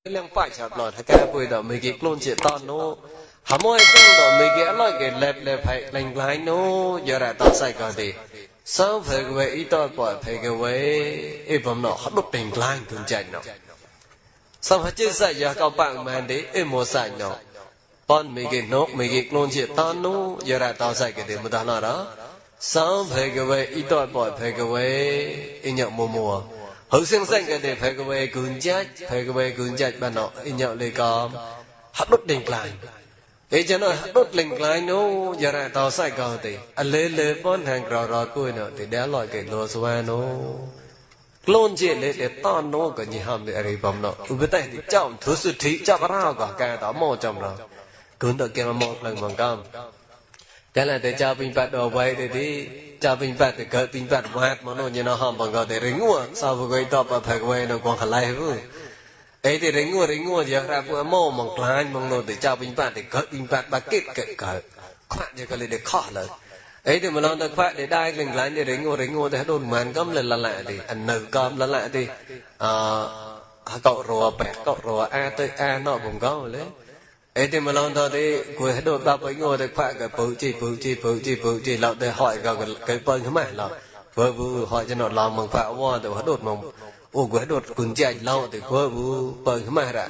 Lang phải chập lọt cái bụi đó mấy cái clone chỉ tao nó hàm ơi xong đó mấy cái loại cái lẹp phải lành lái nó giờ ra tao sai cái gì sao phải cái vậy ít tao bỏ phải cái vậy ít bấm nó hết đốt tình lành thường chạy nó sao phải chơi sai giờ các bạn mà đấy em mua sai nó bọn mấy cái nốt mấy cái clone chỉ tao nó giờ ra tao sai cái gì mà tao nói đó sao phải cái vậy ít tao bỏ phải cái vậy ít nhậu mua hậu sinh sinh cái này phải cái về cuốn chết bạn nọ in nhậu lấy có hấp đốt đỉnh lại để cho nó hấp đốt đỉnh lại nó giờ này tao sai cầu thì anh lấy bốn hàng rò cùi nữa thì đá loại cái lúa xoa nó lôn chuyện để tan nó cái gì ham để ấy bấm nó bây giờ thì chọn thứ sự thị cho cái nào cả tao mua trong đó cuốn được kia mà một lần bằng cam cái này để cho bình bát đồ vậy thì cho bình bát thì cỡ bình bát mát mà nó như nó hòm bằng cái để ring ngua sao vừa cái top phải quay nó còn hại lại vui ấy thì ring ngua giờ ra vừa mò bằng klein bằng nó để cho bình bát thì cỡ bình bát ba kết cỡ khoan như cái này để khóเลยấy thì mà nó được khoan để đai lên klein để ring ngua để đồn màn cấm lên là lại thì anh nở cấm là lại thì cậu rùa bẹt cậu rùa a tới a nó cũng có rồi đấy ấy thì mà lần đầu thì cuối hết đôi ba với ngồi thì phải cái bự chi lão để hỏi cái bên thế này là vừa hỏi cho nó làm bằng pháo hoa thì hết đột mong ô cuối đột cuốn chạy lâu thì vừa bên thế này ra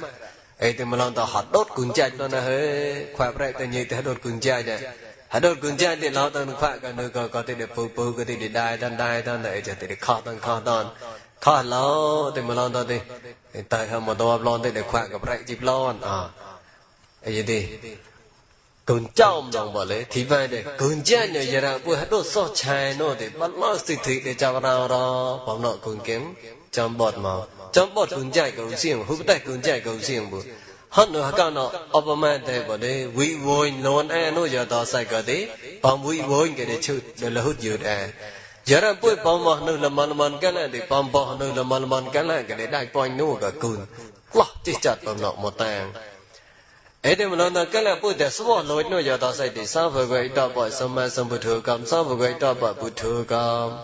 ấy thì mà lần đầu hết đốt cuốn chạy nó là hơi khoa vậy tự nhiên thì hết đốt cuốn chạy này hết đốt cuốn chạy thì lão tao phải cái nơi có thể để bự cái thì đai đan để cho thì khó lâu thì mà lần đầu thì tại hôm mà tôi lon thì để khoa cái vậy chip lon ấy gì cún chom đồng bảo lấy thì vậy đấy cún cha nhờ giờ ra bữa hết đốt so chai nó thì bắt nó xịt thịt để cho vào đó bóng nọ cún kiếm chom bọt cún chai cún xiềng hút tay cún chai cún xiềng bữa hết nữa các nó Obama đây bảo đấy vui vui luôn nó giờ tao sai cái đấy bóng vui cái để chút để là hút dừa giờ ra bữa bóng mà nó là man cái này thì bóng nó là man cái này cái để đại point nó cả cún quá chỉ chặt bóng nọ một tàng ấy thì mình nói cái là bữa để số lối nó giờ tao sẽ đi sao về cái đó bỏ xong mà xong bữa thừa cầm sao về cái đó bỏ bữa thừa cầm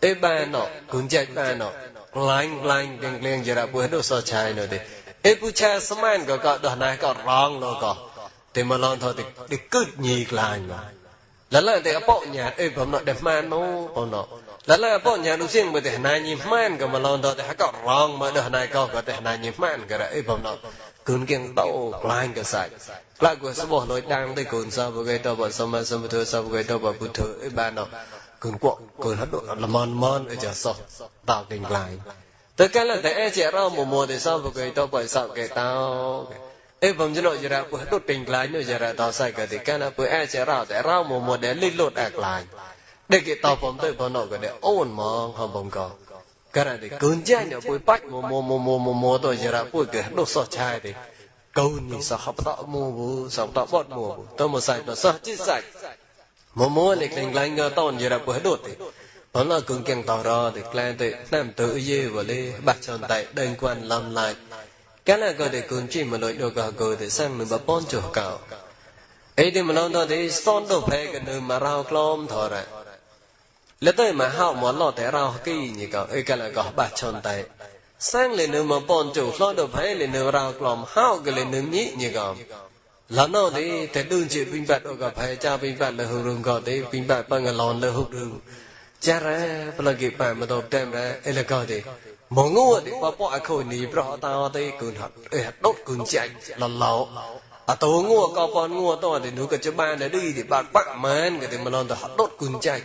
ấy ba nó cũng chạy ba nó lanh liền giờ đã bữa đâu sao chạy nữa thì ấy bữa cha xong anh có đợt này có rong nó có thì mình nói thôi thì cứ nhị lành mà là thì bỏ nhà ấyผมnó đẹp man nóผมnó là bỏ nhà lúc xưa mà thì này nhị man cái mà nói thôi thì có rong mà đợt này có thì này nhị man cái ấyผมnó cún kiêng tàu lại cái sải lại của số bộ nói đang tới cún sao với cái tàu bỏ xong mà xong với thừa sao với cái tàu bỏ bút thừa ấy ban nó cún quọ cún hết độ là mon ở chợ sọ tạo tình lại tất cả là tại trẻ rau mùa thì sao với cái tàu bỏ sao cái tao ấy vòng cho nó giờ ra của hết độ tình lại nữa giờ ra tao sai cái thì cái là với trẻ rau tại rau mùa để linh lột ạc lại để cái tàu phồng tới phồng nọ cái để ôn mong không bông có cái này thì cơn chạy nữa bụi bách mùa tôi giờ ra bụi cái đồ sọt chai thì câu ni sao học tạo mùa sao tạo bọt mùa tôi một sạch nó sao chứ sạch mùa lịch linh lanh ngờ tòn giờ ra bụi đột thì nó là cơn kiêng tàu đó thì lên thì làm tự dê vào đi bắt tròn tay đơn quan làm lại cái này coi thì cơn chỉ mà lội đồ cả coi thì sang nữa bà bón chỗ cào ấy thì mà nó thì son đồ phê cái nơi mà rau clom thôi rồi lỡ tới mà hao món lọt té rau cái gì cả ấy cái là có bát tròn tay sang lên nơi mà bón chủ lo được phải lên nơi rau clom hao cái lên nơi nhị như cả là nó thì thế đơn chỉ bình bát ở gặp phải cha bình bát là hưởng đường gọi thì bình bát bằng cái lon là hút đường cha ra bây giờ kịp mà tôi đem ra ấy là coi thì món ngu thì bỏ khôi nỉ bỏ tao thì cùn hạt đốt cùn chạy là lẩu tôi ngu có con ngu tôi thì nếu cái chỗ ba để đi thì bạn bắt man cái thì mà nó hạt đốt cùn chạy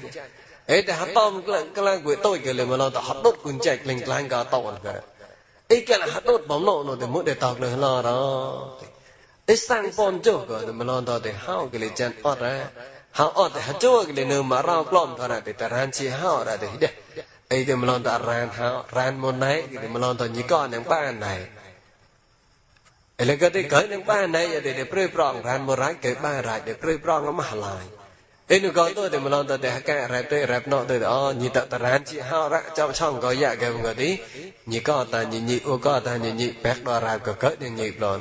ấy thì hạt tôm cái là của tôi cái là mà nó hạt đốt cùn chạy lên cái cả tàu cái ấy cái là hạt đốt bóng nổ nó thì muốn để tàu được lo đó ấy sang con chỗ cái thì mà nó thì hao cái là chân ọt ra hao ọt thì hạt chỗ cái là nơi mà rau plom thôi này thì ta ran chi hao ra thì đấy ấy thì mà nó ran một này thì mà nó như con những ba này ấy là cái cởi những ba này thì để prey prong ran một rái cởi ba rái để prey prong nó mà lại ấy nó coi tôi thì mà nó để cái rẹp nọ tôi như ta ran chi hao ra trong trong có dạ cái một tí như con ta nhị ô con ta nhị bẹt đo rẹp cái cởi những nhị rồi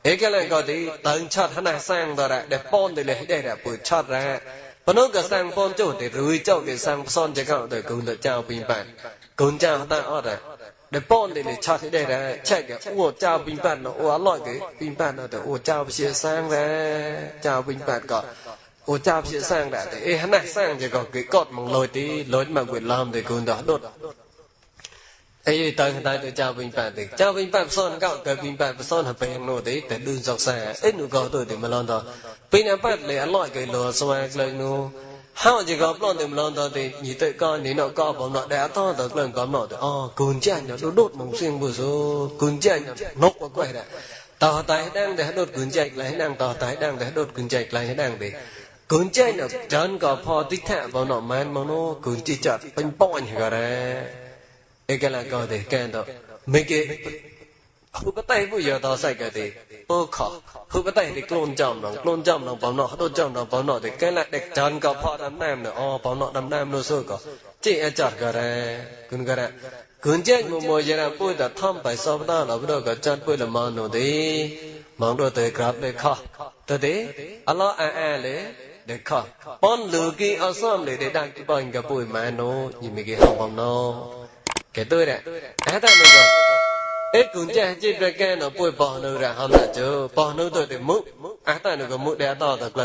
ấy cái này coi thì tận chót hắn là sang rồi để pon thì để là bự chót ra và nó cái sang pon chỗ thì rưỡi chỗ cái sang son cho cậu để cùng được trao bình bản cùng trao ta ở đây để bọn để chặt thế đây là chạy cái ủa chào bình bản nó ủa loại cái bình bản nó để ủa chào chia sang ra chào bình bản có ủa chào chia sang đã để ê hắn này sang chỉ có cái cột bằng lôi tí lối mà quyền làm thì cũng đó đốt ấy tới để chào bình bản thì chào bình bản son cạo cái bình bản son hợp bèn nó đấy để đun dọc xa ấy nó có tôi thì mà lo đó bình bản để loại cái lò xoay lại nó hao chỉ có bọn tìm lần đó thì nhị tự con thì nó có bọn nó đã to được lần có nó thì cùn chanh nó đốt mông xuyên bùa số cùn chanh nốc quá quay đã tỏ tay đang để đốt cùn chanh lại đang tỏ tay đang để đốt cùn chanh lại đang để cùn chanh nó chân có phò tích thạ bọn nó man mà nó cùn chỉ chặt bánh bông cả đấy cái là có thể cái đó mấy cái không có tay bây giờ tao sai cái gì ô khó không có tay thì clone chồng nó bảo nọ tôi chồng nó bảo nọ thì cái là đẹp chân có phò đâm nam nữa bảo nọ đâm nam nó sôi có chị ở chặt cái này cứ chết một mùa giờ nào bôi đã thăm phải sau đó là bắt đầu cái chân bôi là mòn nó đi mòn rồi tới gặp để khó tới đấy Allah lấy để khó bọn lừa kia ở xóm để đang cái bọn cái bôi mà nó nhìn mấy cái hồng bông nó cái tôi đấy ta nữa rồi ê cũng chả chỉ cái nó bôi bỏ nữa ra hôm nào chứ bỏ nữa tôi thì múc ta nữa có múc để to thật lần